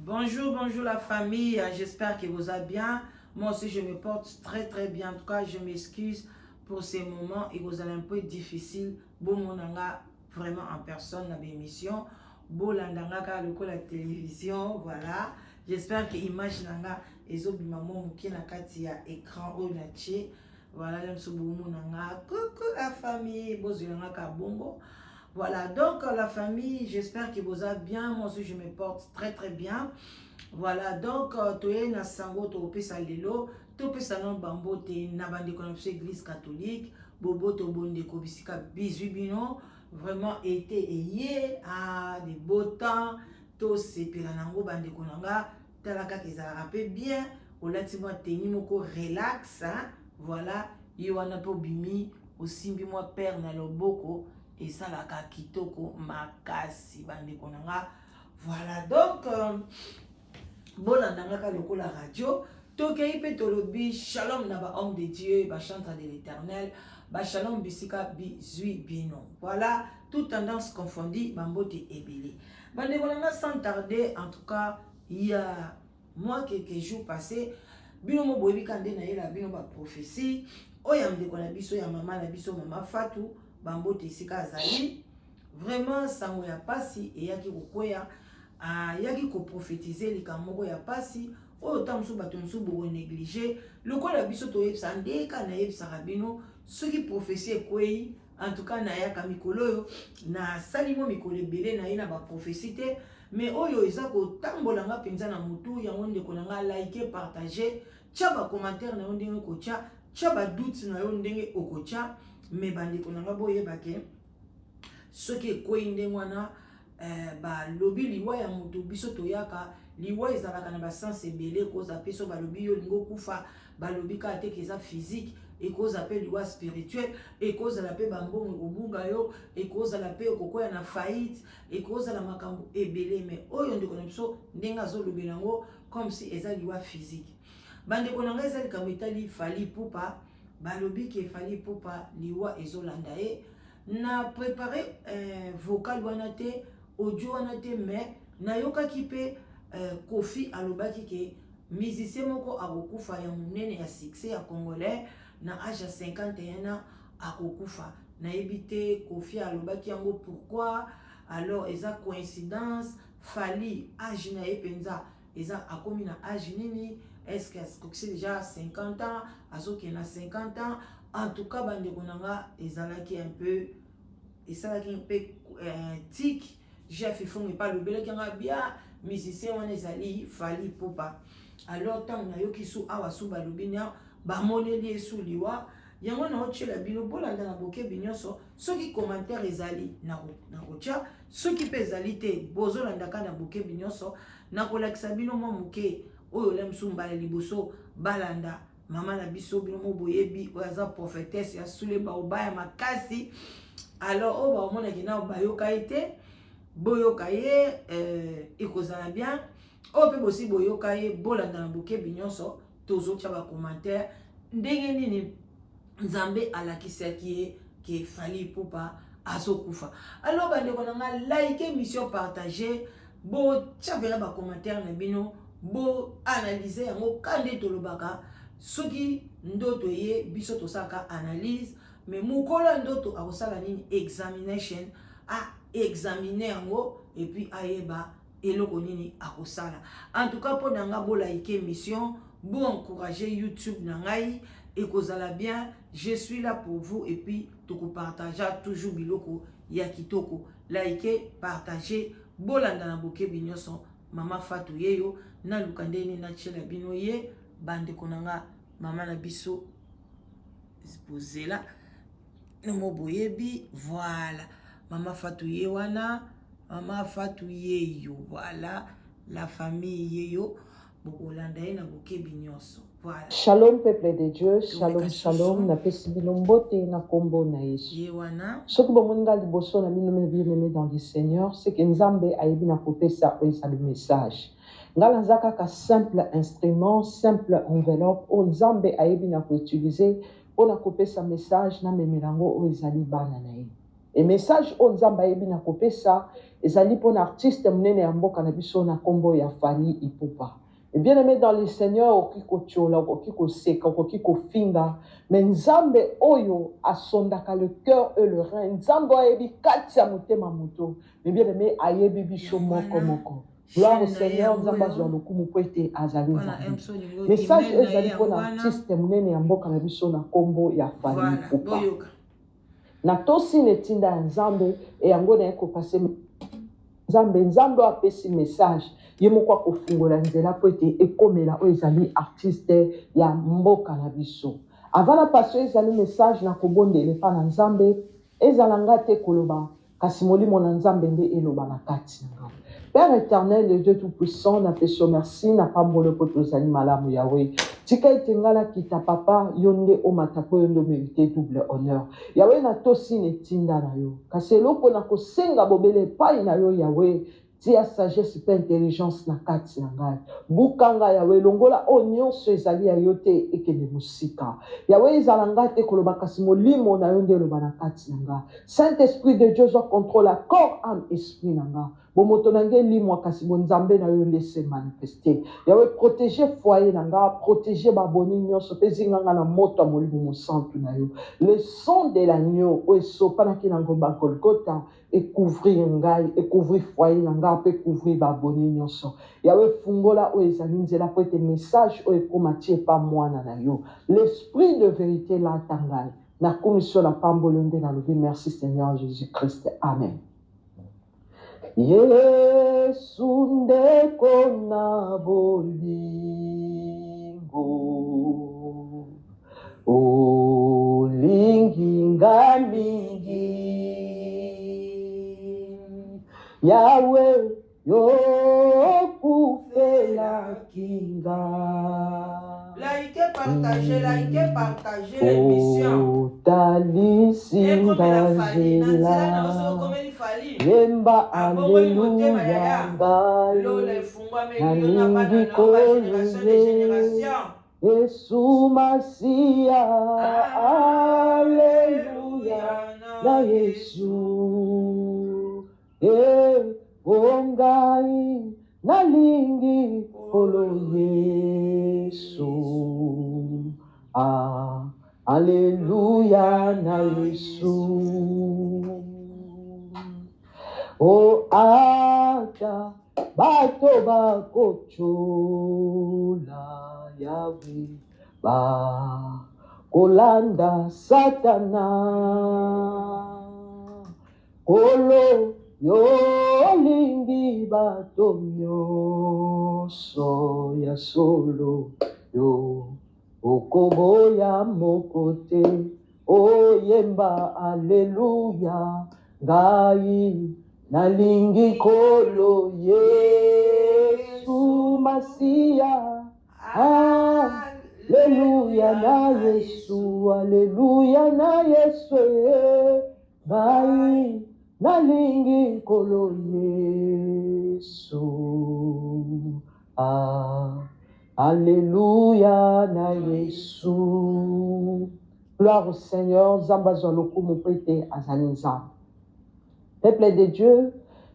Bonjour, bonjour la famille, j'espère que vous allez bien. Moi aussi, je me porte très très bien. En tout cas, je m'excuse pour ces moments et vous allez un peu difficile. Bomona nga vraiment en personne na émission. Bolanda nga kaka lokola télévision, voilà. J'espère que image na nga ezobima mwa moke na kati ya écran oyo natie. Voilà, lelo mosusu bomona nga. Coucou la famille, bozwela nga kaka bongo. Voilà, donc la famille, j'espère que vous allez bien. Moi aussi, je me porte très très bien. Voilà, donc toye na sango topesa lelo, topesa no bambote na bandeko na biso église catholique, boboto bondeko bisika bizwi bino. Vraiment été eye a de beau temps, tosepela nango bandeko na nga. Tala kaka ezalaka mpe bien, olati mwa tenue moko relax, hein? Voilà, ye wana mpe obimi, osimbi mwa père na loboko, esalaka kitoko makasi bandeko na nga. Voilà, donc bolanda ngaka lokola radio. Tokei mpe tolobi shalom na bahomme de Dieu, bachantre de l'Éternel, bashalom bisika bizwi bino. Voilà, toute tendance confondue, bambote ebele bandeko na nga. Sans tarder, en tout cas, il y a moi quelques jours passés, bino mo boyebi ka nde nayela bino baprophétie oyo ya ndeko na biso, ya mama na biso, mama Fatu. Bambote esika azali. Vraiment sango ya pasi eyaki kokweya, ayaki koprophétiser likambo moko ya pasi oyo ntango mosusu bato mosusu bokonéglige. Lokola biso toyebisa ndeka, nayebisaka bino soki prophétie ekwei. En tout cas, nayaka mikolo oyo, nasali mo mikolo ebele naye na baprophétie te, mais oyo eza kotambola nga mpenza na motu yango. Ndeko na nga, like, partage, tia bacommentaire na yo ndenge okotya, tia badoute na yo ndenge okotya. Mais bandeko na nga, boyeba ke soki ekwei ndenge wana, balobi liwa ya moto, biso toyaka liwa ezalaka na basens ebele. Ekozala mpe so balobi yo olingi okufa, balobi kaka te ke eza physique, ekozala mpe liwa spirituel, ekozala mpe bambongo ekobunga yo, ekozala mpe okokwea na faillite, ekozala makambo ebele. Mais oyo ndeko na biso ndenge azolobela yango comme si eza liwa physique. Bandeko na ngai, eza likambo etali Fally Ipupa. Balobi ke Fally Ipupa, liwa ezolanda ye. Na préparé vocal wana te, audio wana te, mais nayokaki mpe Kofi alobaki ke musicien moko akokufa ya monene ya succès ya congolais na age ya 51 ans akokufa. Nayebi te Kofi alobaki yango pourquoi. Alors eza coïncidence, Fally age na ye mpenza eza akomi na age nini? Est-ce que akokisi déjà 50 ans, azokende na 50 ans? En tout cas, bandeko na nga, ezalaki un peu, esalaki mpe tic. Jeff Ifongo epa alobelaki yanga bia musicien wana ezali Fally Ipupa. Alors ntango nayoki su awa su balobi na bamoneli ye su liwa yango, naotiela bino, bolanda na bokebi nyonso. Soki commentaire ezali, nakotya, soki mpe ezali te, bozolandaka na bokebi nyonso. Nakolakisa bino mwa moke oyo le mosusu mbala liboso balanda mama na biso. Bino mo boyebi oyo aza prophétesse ya sule baoba ya makasi. Alors oyo baomonaki nao bayoka ye te, boyoka ye, ekozala bien. Oyo mpe bosi boyoka ye, bolanda na bokebi nyonso. Tozotia bacommentaire ndenge nini Nzambe alakisaki ye ke Fally Ipupa azokufa. Alors bandeko na nga, like émission, partage, botia mpena bacommentaire na bino, boanalyse yango. Ka nde tolobaka, soki ndoto eye, biso tosalaka analyse, mais mokolo ya ndoto akosala nini? Examination, aexamine yango et puis ayeba eloko nini akosala. En tout cas, mpo na nga, bolike émission, boencourage YouTube na ngai, ekozala bien. Je suis là pour vous et puis tokopartage toujours biloko ya kitoko. Like, partage, bolanda na bokebi nyonso. Mama Fatu yeyo, naluka ndeni natiela bino ye. Bandeko na nga, mama na biso bozela nongo boyebi. Voilà, mama Fatu ye wana, mama Fatu yeyo. Voilà la famille, yeyo, bokolanda ye na bokebi nyonso. Voilà. Shalom peuple de Dieu, shalom shalom, napesi bino mbote na kombo na Yesu. Ye wana. Soki bomoni nga liboso na bino, mes bien-aimés dans le Seigneur, c'est que Nzambe ayebi na kopesa oyo ezali message. Nga naza kaka simple instrument, simple enveloppe oyo Nzambe ayebi na koutiliser mpona kopesa message namemela yango oyo ezali bana na ye. Et message oyo Nzambe ayebi na kopesa ezali pona artiste munene ya mboka na biso na kombo ya Fally Ipupa. Et bien aime dans le Seigneur okoki kotiola, okoki koseka, okoki kofinga, mais Nzambe oyo asondaka le cœur et le rein, Nzambe oyo ayebi kati ya motema moto, mais bien aime ayebi biso Yango moko wana moko. Gloire au chaîne na ye Seigneur, yango Nzambe azwa oyo lokumu po ete azali mpona Nzambe. mso olingi Message email na ye ezali yango pona wana. artiste munene ya mboka na biso na kombo ya Fally Voilà, Ipupa. boyoka. Natosi na etinda ya Nzambe et yango naye ko passer Nzambe, Nzambe oyo apesi message ye moko akofungola nzela mpo ete ekomela oyo ezali artiste ya mboka na biso. Avant na passer oyo ezali message na kobondela epa na Nzambe, ezala nga te koloba kasi molimo na Nzambe nde eloba na kati na nga. Père eternel, le Dieu tout puissant, na pesi yo merci, na pamboli yo po tozali malamu Yahweh. Tika ete nga na kita papa, yo nde omata po yo nde o merite double honneur. Yahweh na tosi na etinda na yo, kasi eloko na kosenga bobele epayi na yo Yahweh, tia sagesse pe intelligence na kati na ngai. Buka nga Yahweh, longola oyo nionso ezali ya yo te ekende mosika. Yahweh ezala nga te koloba kasi molimo na yo nde eloba na kati na nga. Saint Esprit de Dieu zwa controle ya corps ame esprit na nga. Bomoto na nga elimwa kasi bonzambe na yo nde se manifester. Yahweh proteger foyer na nga, proteger ba abonnes nionso pe zinga nga na moto ya molimo mosantu na yo. Le sang de l'agneau oyo esopanaki na ngomba Golgotha e couvrir ngai, e couvrir foyer na nga pe e couvrir ba abonnes nionso. Yahweh fungola oyo ezali nzela po ete message oyo ekoma ti epa mwana na yo. L'esprit de verite lata ngai. Nakumisi yo na pamboli yo nde nalobi merci Seigneur Jesus Christ amen. Yesu ndeko na bolingo olingi nga mingi Yahweh Yo okufelaki nga. Likez, partagez, likez, partagez l'émission. Otalisi nga Ekomela Fally na nzela. nzela na yo soki okomeli Fally. Yemba Abongoli motema aleluya yaya. ngai. Lola efungwameli yo na bana Nalingi na yo ba génération de kolo ye. génération. Yesu Masiya aleluya Alléluia na na Yesu. Yesu. Eh, o ngai nalingi Nkolo Yesu. Ah, aleluya na Yesu. O ata bato bakotyola Yawe, bakolanda Satana. Nkolo yo olingi bato nyonso ya solo, yo okoboya moko te. Oyemba aleluya, ngai nalingi Nkolo Yesu Masiya. Aleluya na Yesu, aleluya na Yesu. Eh. Ngai nalingi Nkolo Yesu. Ah, Alléluia na Yesu. Gloire au Seigneur, Nzambe azwa lokumu mpo ete azali Nzambe. Peuple de Dieu,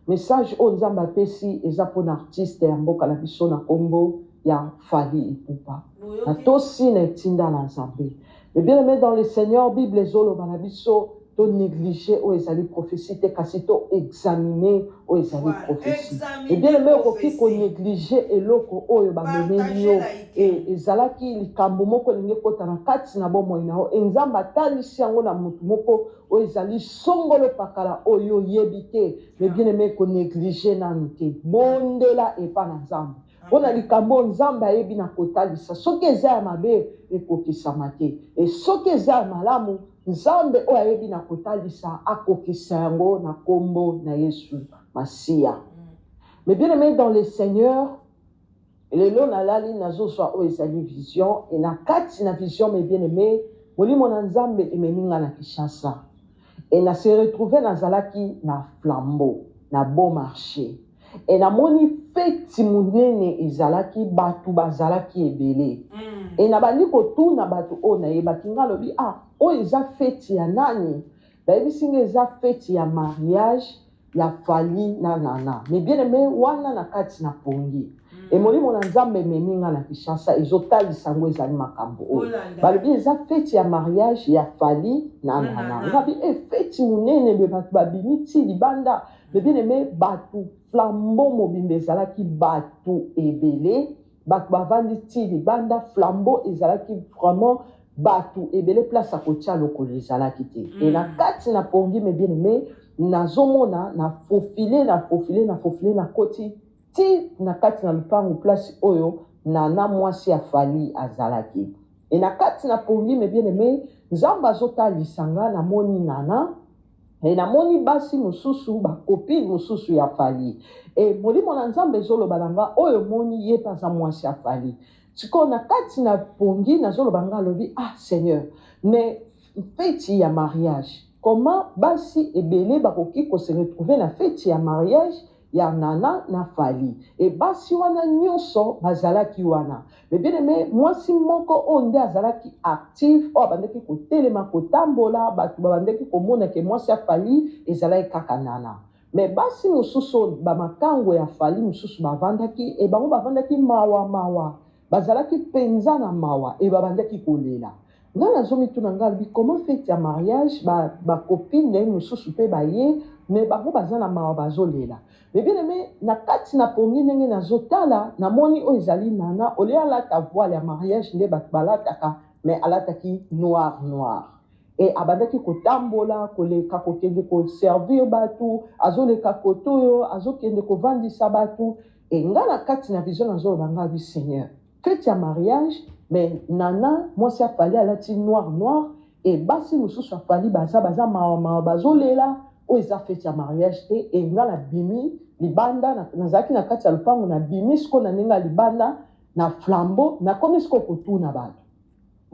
message oyo Nzambe apesi eza mpo na artiste ya mboka na biso na kombo ya Fally Ipupa. Natosi na etinda na Nzambe. Mais bien aimé dans le Seigneur, Bible ezoloba na biso to négliger oyo ezali prophétie te kasi to examiner oyo ezali prophétie. Mais bien aimé okoki ko négliger eloko oyo bamemeli yo e ezalaki likambo moko elingi ekota na kati na bomoi na yo e Nzambe atalisi yango na motu moko oyo ezali songolo pakala oyo oyebi te. Mais bien aimé ko négliger nanu te, bondela epa na Nzambe. Mpo na likambo oyo Nzambe ayebi na kotalisa, soki eza ya mabe, ekokisama te. E soki eza ya malamu, Nzambe oyo ayebi na kotalisa, akokisa yango na kombo na Yesu Masiya. Mes bien-ames dans le Seigneur, lelo nalali nazozwa oyo ezali vision, e na kati na vision, mes bien-ames, Molimo na Nzambe ememi nga na Kinshasa. E na se retrouver nazalaki na Flambeau, na Beau Marche. Et namoni feti munene ezalaki batu bazalaki ebele et nabandi kotuna batu oyo nayebaki nga alobi ah oyo eza feti ya nani? Bayebisi nga eza feti ya mariage ya Fally na Nana. Mais bien aime wana na kati na pongi. Et molimo na Nzambe ememi nga na Kinshasa ezotalisa ngo ezali makambo oyo. Balobi eza feti ya mariage ya Fally na Nana. Nga bi eh feti munene boye bato babimi ti libanda. Mais bien aime bato flambeau mobimba ezalaki bato ebele. Batu bavandi tii libanda flambeau ezalaki vraiment batu ebele place ya kotia lokolo ezalaki te et na kati na pongi mes bien aime nazomona na faufile na faufile na faufile na koti ti na kati na lupangu place oyo Nana mwasi ya Fally azalaki et na kati na pongi mes bien aime Nzambe azotalisa nga namoni Nana Et namoni basi mosusu ba copine mosusu ya Fally et molimo na Nzambe ezoloba na nga oyo omoni ye pe aza mwasi ya Fally sikoyo na kati na pongi nazoloba nga alobi ah Seigneur mais feti ya mariage comment basi ebele bakoki ko se retrouver na feti ya mariage ya Nana na Fally et basi wana nionso bazalaki wana mais bien aime mwasi moko oyo nde azalaki active oyo abandaki kotelema kotambola batu babandaki komona ke mwasi ya Fally ezalaki kaka Nana mais basi mosusu oyo ba makango ya Fally mosusu bavandaki et bango bavandaki mawa mawa bazalaki penza na mawa et babandaki kolela Nga nazo mituna nga alobi comment fete ya mariage ba ba copine naye mususu pe baye mais bango baza na mawa bazo lela mais bien aime na kati na pongi ndenge nazo tala na moni oyo ezali nana au lieu alata voile ya mariage nde batu balataka mais alataki noir noir et abandaki kotambola koleka kokende ko servir batu azoleka kotoyo azokende kovandisa batu et nga na kati na vision nazoloba nga alobi seigneur Fete ya mariage mais Nana mwasi ya Fally alati noir noir et basi mususu ya Fally baza baza mawa mawa bazo lela oyo eza fete ya mariage te et nga na bimi libanda nazalaki na kati ya lopango na bimi sikoyo na ndenge ya libanda na flambeau nakomi sikoyo kotuna batu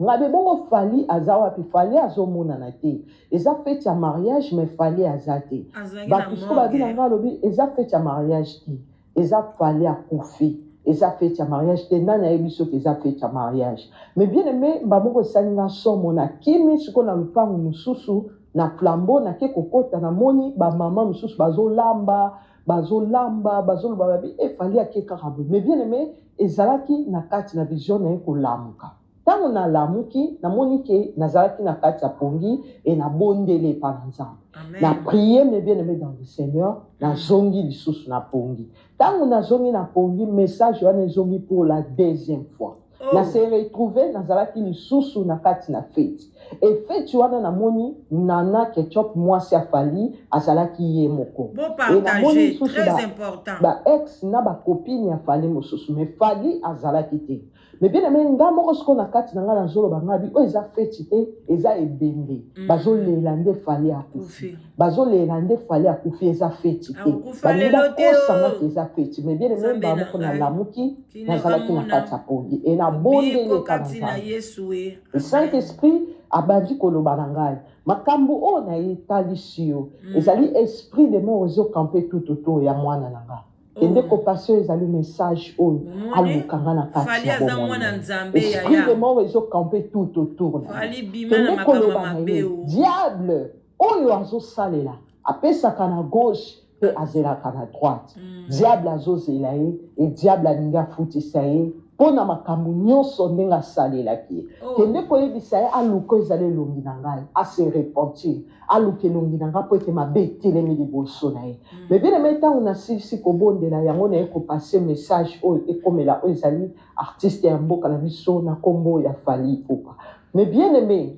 ngabe bongo Fally aza wapi Fally azo monana te eza fete ya mariage mais Fally aza te batu sikoyo babi na nga alobi eza fete ya mariage te Eza fally akufi eza fete ya mariage te nani ayebi soki eza fete ya mariage mais bien aime mbala moko esali nga somo na kimi sikoyo na lupangu mususu na flambeau nake kokota na moni ba maman mususu bazo lamba bazo lamba bazo loba babi eh fally ake kaka boye mais bien aime ezalaki na kati na vision naye kolamuka Tango nalamuki, namoni ke nazalaki na kati ya pongi et nabondeli epa na Nzambe. Na prier mes bien-aimes dans le Seigneur, nazongi lisusu na pongi. Tango nazongi na pongi, message wana ezongi pour la deuxième fois. Oh. Na se retrouver, nazalaki lisusu na kati na feti. Et feti wana namoni Nana Ketchup mwasi ya Fally azalaki ye moko. Bo Et namoni partager, lisusu très ba, important. ba ex na ba copines ya Fally mosusu, mais Fally azalaki te. Mais bien aime nga moko sikoyo na kati na nga nazoloba nga bi oyo eza feti te eza ebembe bazolela nde Fally akufi bazolela nde Fally akufi eza feti te balingi bakosa nga ke eza feti mais bien aime mbala moko nalamuki nazalaki na kati ya pongi e nabondeli epa na Nzambe Saint Esprit abandi koloba na ngai makambo oyo na etalisi yo ezali esprit de mort ezo camper tout autour ya mwana na nga Kende ko passer oyo ezali message oyo aluka nga na kati ya bomoi na ye. Esprit de mort ezo camper tout autour na ye. Kende koloba na ye diable oyo azosalela apesaka na gauche pe azelaka na droite. Diable azozela ye et diable alingi afutisa ye mpo na makambo nyonso ndenge asalelaki ye. Kende koyebisa ye aluka oyo ezali elongi na ngai, a se repentir. Aluka elongi na nga mpo ete mabe etelemi liboso na ye. Mais bien aime tango nasilisi kobondela yango naye ko passer message oyo ekomela oyo ezali artiste ya mboka na biso na kombo ya Fally Ipupa. Mais bien aime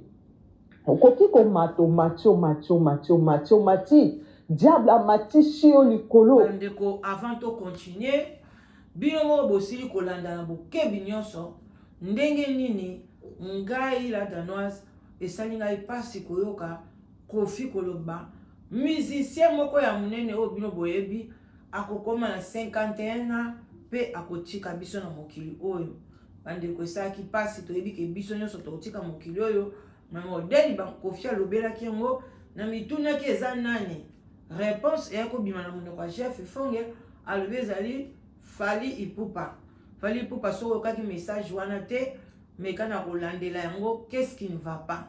okoki komata omati omati omati omati omati diable amatisi yo likolo. Ba ndeko avant to continuer bino moko bosili kolanda na bokebi nionso ndenge nini ngai la danoise Esali ngai pasi koyoka Koffi koloba musicien moko ya munene oyo bino boyebi akokoma na 51 ans pe akotika biso na mokili oyo. Bandeko esalaki pasi, toyebi ke biso nyonso tokotika mokili oyo, mais modèle ba Koffi alobelaki yango na mitunaki eza nani? Reponse eyaki kobima na monoko ya Jeff Ifonge, alobi ezali Fally Ipupa. Fally Ipupa soki oyokaki message wana te meka na kolandela yango qu'est-ce qui ne va pas.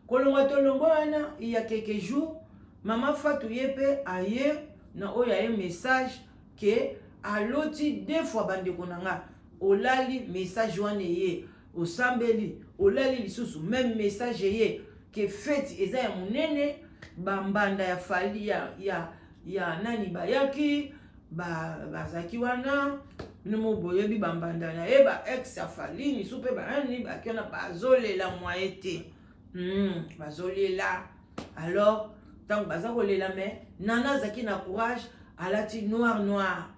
Kolongwa tolongwe wana il y a quelques jours, mama Fatou ye mpe aye na oyo aye message ke aloti deux fois. Bandeko na nga, olali, message wana eye, osambeli, olali lisusu, même message eye ke fête eza ya monene, bambanda ya Fally ya nani bayaki, bazalaki wana. Bino mo boyebi bambanda na ye, ba ex ya Fally misu mpe banani bayaki wana, bazolela mwaye te, bazolela. Alors ntango baza kolela, mais Nana azalaki na courage, alati noir noir.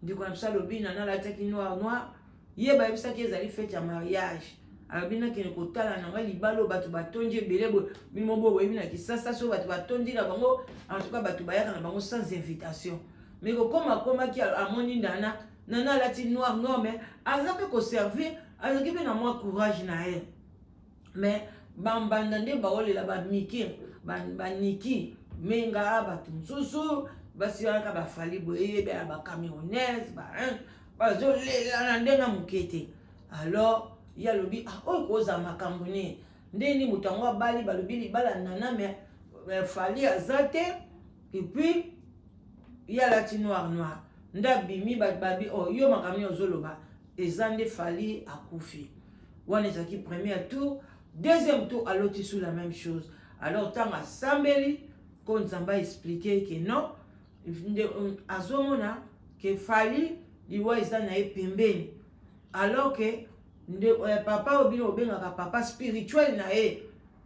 Ndeko na biso alobi Nana alataki noir noir. Ye bayebisaki ezali fête ya mariage. Alobi nakende kotala na ngai libala oyo, bato batondi ebele boye. Bino boye boyebi na Kisasa, so bato batondi na bango, en tout cas bato bayaka na bango sans invitation. Mais kokoma akomaki, amoni Nana. Nana alati noir noir, mais aza mpe koservir, azalaki mpe na mwa courage na ye. Mais bambanda nde baolela, bamiki, baniki menga, bato mosusu basi wana bafali boye, eyebi ya bacamerounaise, bazolela na ndenge moke te. Alors ye alobi: "Ah, oyo kozala makambo nini? Ndeni moto yango abali, balobi libala Nana, mais Fally aza te, et puis ye alati noir noir." Nde abimi, babi: "Oh, yo makambo nini ozoloba? Eza nde Fally akufi." Wana ezalaki premier tour. Deuxième tour, aloti sur la même chose. Alors ntango asambeli ko Nzambe aexpliquer ke non, nde azomona ke Fally liwa eza na ye pembeni, alors ke nde papa oyo bino obengaka papa spirituel na ye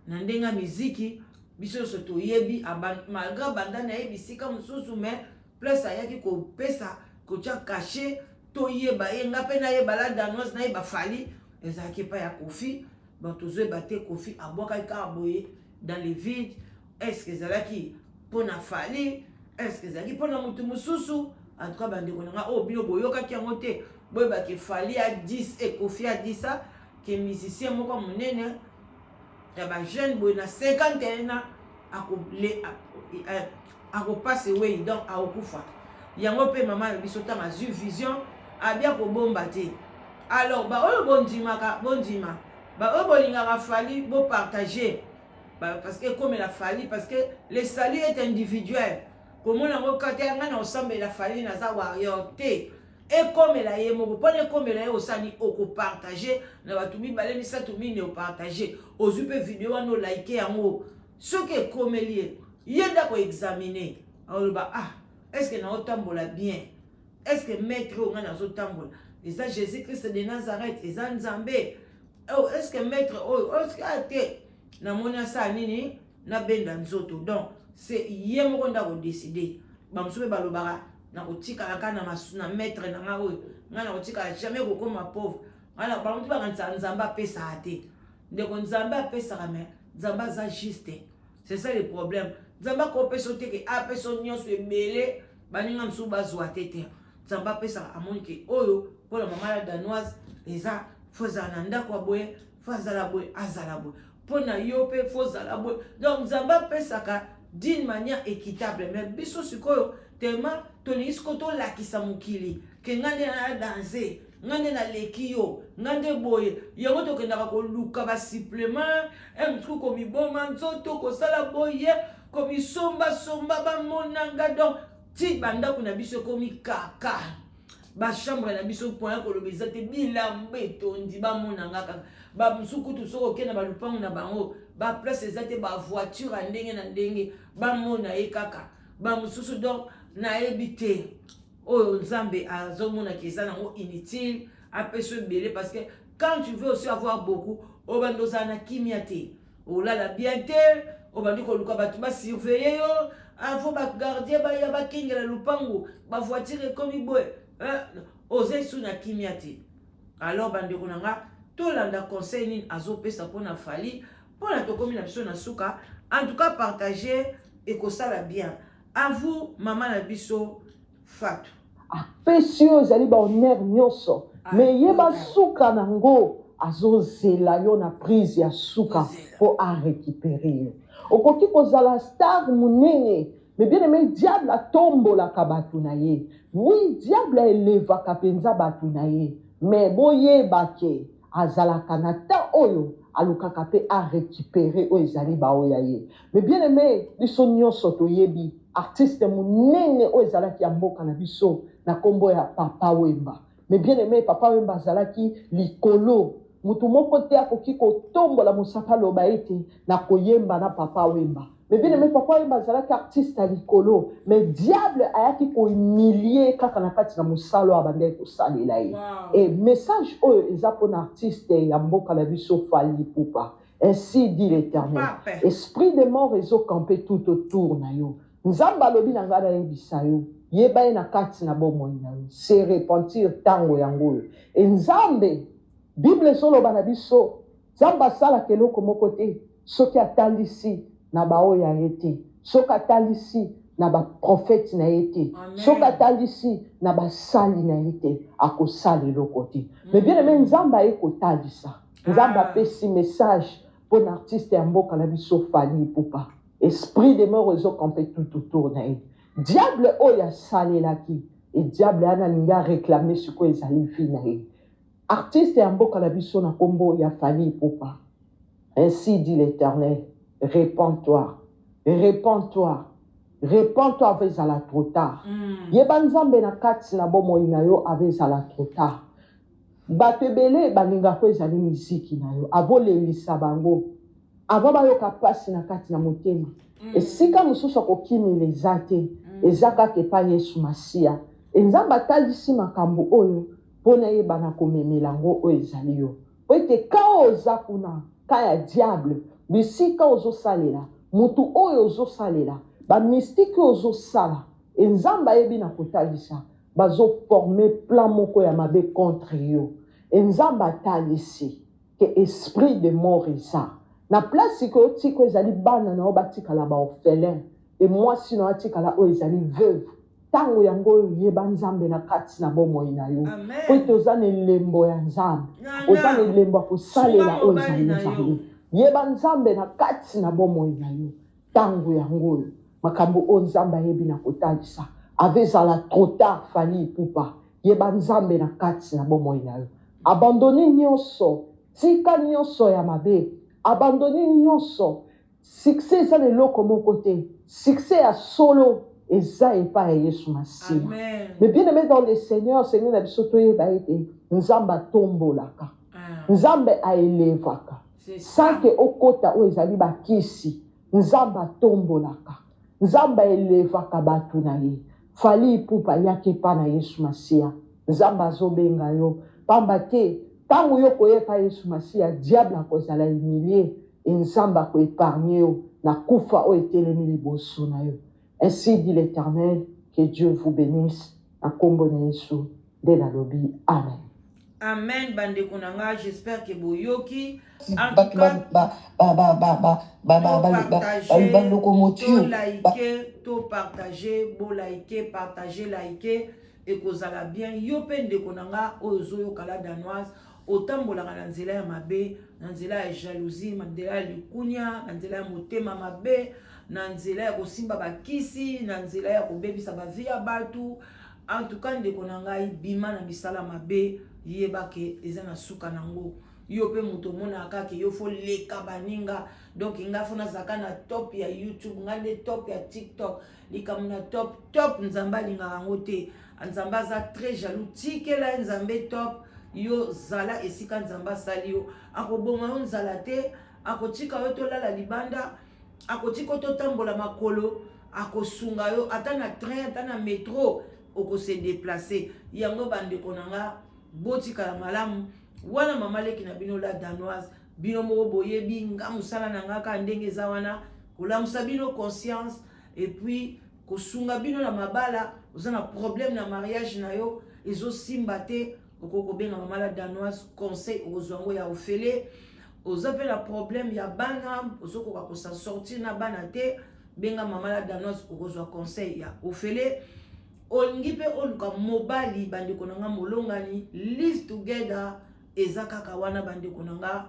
na ndenge ya miziki, biso nyonso toyebi, malgré banda na ye bisika mosusu, mais place ayaki kopesa, kotia cachet, toyeba ye, nga mpe nayeba La Danoise, nayeba Fally, ezalaki epai ya Kofi. Bon, tozoyeba te, Kofi abwakaki kaka boye dans le vide. Est ce que ezalaki mpona Fally? Est ce que ezalaki mpona motu mosusu? En tout cas, bandeko na nga oyo bino boyokaki yango te, boyebaki Fally a 10 e Kofi a 10 a ke musicien moko monene ya bajeune boye na 51 ans akopase wei, donc akokufa. Yango mpe mama na biso, ntango azwi vision, abia kobomba te. Alors baoyo bondimaka, bondima. Baoyo bolingaka Fally, bopartage, parce que ekomela Fally, parce que le salut est individuel. Komona yango kaka te, ngai na osambela Fally, naza warrior te. Ekomela ye moko, mpona ekomela ye, osali, okopartage na bato mibale, misato, mine, opartage, ozwi mpe video wana, olike yango. Soki ekomeli ye, ye nde akoexaminer, aloba: "Ah, est ce que naotambola bien? Est ce que maître oyo ngai nazotambola eza Jésus Christ de Nazareth, eza Nzambe? Oh, est ce que maître oyo, est ce que ah, te, namoni asala nini, nabenda nzoto?" Donc c'est ye moko nde akodécider. Bamosusu mpe balobaka: "Nakotikala kaka na maître na ngai oyo, ngai nakotikala jamais kokóma pauvre." Bango bakanisaka Nzambe apesaka te. Ndeko, Nzambe apesaka, mais Nzambe aza juste, c'est ça le problème. Nzambe akopesa yo te ke apesa yo nyonso ebele, baninga mosusu bazwa te. Te, Nzambe apesaka, amoni ke oyo mpona mama ya Danoise eza faut ezala na ndako ya boye, faut azala boye, azala boye, mpo na yo mpe faut ozala boye. Donc Nzambe apesaka d'une manière équitable. Mais biso sikoyo, tellement tolingi sikoyo tolakisa mokili ke ngai nde na danse, ngai nde naleki yo, ngai nde boye. Yango tokendaka koluka basupplément mosuku, komiboma nzoto, kosala boye, komisombasomba, bamonanga. Donc ti bandako na biso ekomi kaka bachambre na biso, point ya koloba eza te, bilamba etondi, bamonanga kaka. Bamosusu kutu soki okende na balupango na bango, baplace eza te, bavoiture ya ndenge na ndenge, bamona ye kaka bamosusu. Donc nayebi te oyo Nzambe azomonaka eza nango inutile apesa ebele, parce que quand tu veux aussi avoir beaucoup, obandi ozala na kimia te, olala bien te, obandi koluka bato basurveiller yo, avo bagardien baya bakengela lupango, bavoiture ekomi boye, oza esu na kimia te. Alors bandeko na nga, tolanda conseil nini azopesa mpona Fally, mpona tokomi na biso na suka. En tout cas, partage, ekosala bien. À vous, mama na biso Fatu. Apesi oyo ezali bahonneur nyonso, mais yeba suka nango, azozela yo na prise ya suka mpo arécupérer yo. Okoki kozala star monene, mais bien aimé, diable atombolaka bato na ye. Oui, diable aelevaka mpenza bato na ye, mais boyeba ke azalaka na temps oyo alukaka pe a recuperer oyo ezali ba oyo ya ye. Mais bien aime biso nionso toyebi artiste munene oyo ezalaki ya mboka na biso na kombo ya Papa Wemba. Mais bien aime Papa Wemba azalaki likolo mutu moko te akoki kotombola mosaka aloba ete nakoyemba na Papa Wemba. Mais bien aime Papa Wemba azalaki artiste ya likolo mais diable ayaki ko humilier ye kaka na kati na mosala oyo abandaki kosalela ye. Et message oyo eza pona artiste ya mboka na biso Fally Ipupa. Ainsi dit l'Eternel, esprit de mort ezo camper tout autour na yo. Nzambe alobi na ngai nayebisa yo, yeba ye na kati na bomoi na yo. Se repentir tango yango oyo. Et Nzambe, Bible ezoloba na biso, Nzambe asalaka eloko moko te soki atalisi na baoyo ya ye te, soki atalisi na ba prophètes na ye te, soki atalisi na basali na ye te, akosala eloko te. Mais bien aime, Nzambe aye kotalisa. Nzambe apesi message pona artiste ya mboka na biso Fally Ipupa. Esprit de mort ezo camper tout autour na ye. Diable oyo asalelaki et diable wana alingi a reclamer sikoyo ezali vie na ye. Artiste ya mboka na biso na kombo ya Fally Ipupa. Ainsi dit l'Eternel, repens-toi, repens-toi, repens-toi avant ezala trop tard. Yeba Nzambe na kati na bomoi na yo avant ezala trop tard. Batu ebele balingako ezali miziki na yo avo lelisa bango avant bayoka pasi na kati na motema esika mosusu ya kokimela eza te eza kaka epai yesu masiya e nzambe atalisi makambo oyo po nayeba na komemela yango oyo ezali yo po ete ka oyo oza kuna ka ya diable bisika ozosalela mutu oyo ozosalela ba mystique oyo ozosala e nzambe ayebi na kotalisa Bazo former plan moko ya mabe contre yo et Nzambe atalisi que esprit de mort eza na place sikoyo otika oyo ezali bana na yo batikala ba orphelins et mwasi na yo atikala oyo ezali veuve tango yango oyo yeba Nzambe na kati na bomoi na yo po ete oza na elembo ya Nzambe oza na elembo ya kosalela oyo ezali Nzambe yeba Nzambe na kati na bomoi na yo Tango yango oyo makambo oyo nzambe ayebi na kotalisa ava ezala trop tard Fally Ipupa yeba nzambe na kati na bomoi na yo abandonne nioso tika nioso ya mabe abandonne nioso succès eza na eloko moko te succès ya solo eza epai ya Yesu Masiya mais bien aime dans le Seigneur seigneur na biso toyeba ete nzambe atombolaka nzambe a elevaka Sans que okota oyo ezali ba kisi, Nzambe atombolaka, Nzambe a elevaka batu na ye. Fally Ipupa yaka epa na Yesu Masiya, Nzambe azo benga yo, pamba te tango yo okoya epa Yesu Masiya, diable akozala humilie et Nzambe ako epargner yo na kufa oyo etelemi liboso na yo. Ainsi dit l'Eternel, que Dieu vous benisse na kombo na Yesu nde nalobi amen. Amen bandeko na nga j'espère que boyoki en tout cas ba locomotive to like to partager bo like partager like ekozala bien yo pe ndeko na nga oyo ozoyoka la danoise otambolaka na nzela ya mabe na nzela ya jalousie na nzela ya likunya na nzela ya motema mabe na nzela ya kosimba bakisi na nzela ya kobebisa bavie ya bato En tout cas ndeko na ngai bima na misala mabe yeba ke eza na suka nango yo pe moto omonaka kaka ke yo fo leka baninga donc nga fo nazalaka na top ya youtube nga nde top ya tiktok likambo na top top nzambe alingaka yango te nzambe aza très jaloux tikela ye nzambe top yo zala esika nzambe asali yo akoboma yo nzala te akotika yo tolala libanda akotika yo totambola makolo akosunga yo ata na train ata na metro okose deplacer yango bandeko na nga botikala malamu wana mama leki na bino la danoise bino moko boyebi nga mosala na nga kaka ndenge eza wana kolamusa bino conscience et puis kosunga bino na mabala oza na problème na mariage na yo ezosimba te okoki kobenga mama la danoise conseil okozwa yango ya ofele oza mpe na problème ya bana ozokoka kosa sortir na bana te benga mama la danoise okozwa conseil ya ofele olingi mpe oluka mobali bandeko na nga molongani live together eza kaka wana bandeko na nga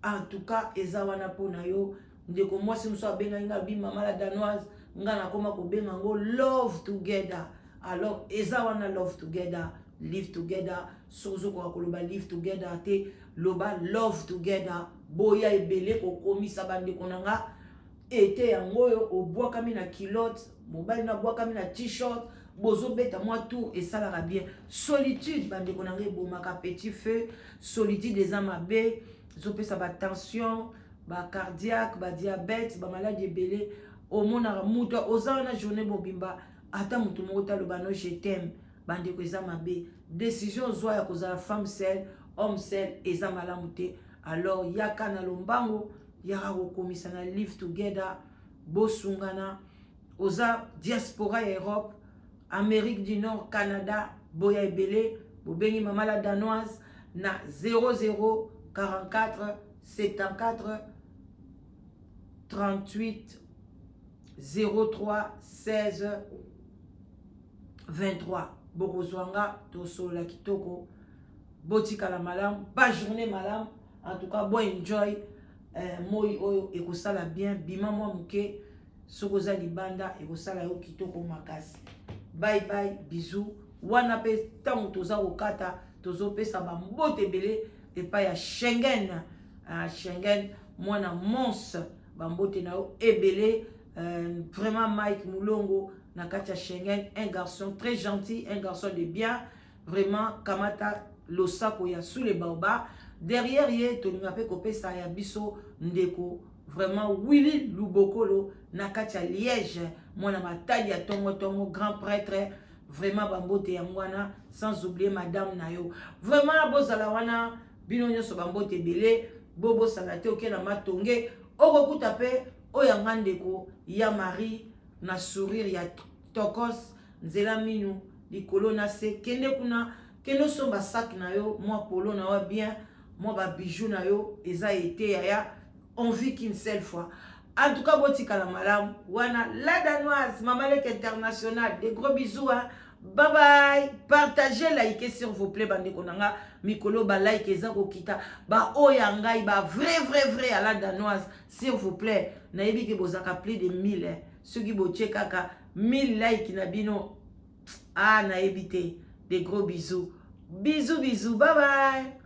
en tout cas eza wana mpo na yo ndeko mwasi mosusu abengaki nga alobi mama la danoise nga nakoma kobenga yango love together alors eza wana love together. Live together. Soki ozokoka koloba live together te, loba love together. Boya ebele kokomisa bandeko na nga ete yango oyo obwakami na culotte, mobali na abwakami na t-shirt, bozobeta mwa tour, esalaka bien. Solitude, bandeko na nga, ebomaka petit feu. Solitude eza mabe, ezopesa batension, bacardiaque, badiabète, bamaladi ebele. Omonaka moto oza wana journée mobimba, ata motu moko taloba no je t'aime. Bandeko, eza mabe. Décision ozwa ya kozala femme seule, homme seul, eza malamu te. Alors yaka na lombango, yaka kokomisa na live together, bosungana. Oza diaspora ya Europe, Amérique du Nord, Canada, boya ebele. Bobengi Mama la Danoise na 00 44 74 38 03 16 23. Bokozwa nga, tosolola kitoko. Botikala malamu, bajournée malamu. En tout cas, bo enjoy moi oyo ekosala bien. Bima mwa moke, soki oza libanda, ekosala yo kitoko makasi. Bye bye, bisous. Wana mpe ntango toza kokata, tozopesa bambote ebele epai ya Schengen, Schengen mwana Mons, bambote na yo ebele. Vraiment Mike Mulongo na kati ya Schengen, un garçon très gentil, un garçon de bien vraiment. Kamata losako ya sous le baobab. Derrière ye, tolinga mpe kopesa ya biso ndeko vraiment Willy Lubokolo na kati ya Liège, mwana Matadi ya tongotongo, grand prêtre. Vraiment bambote yango wana, sans oublier madame na yo. Vraiment bozala wana bino nyonso, bambote ebele. Bobosana te, oke na Matonge, okokuta mpe oyo yanga ndeko ya Marie na sourire ya tokos, nzela minu likolo na se. Kende kuna, kende osomba sac na yo, mwa polo na yo bien, mwa babijou na yo. Eza ete yaya, on vit qu'une seule fois. En tout cas, botikala malamu. Wana la Danoise, Mama Lek international. Des gros bisous, hein. Bye bye. Partagez, likez s'il vous plaît, bandeko na nga. Mikolo ba like eza kokita. Ba oya ngai ba vrai vrai vrai à la Danoise, s'il vous plaît. Nayebi ke bozaka plus de 1000, hein. Soki botie kaka 1000 like na bino. Ah, nayebi te. Des gros bisous. Bisous bisous. Bye bye.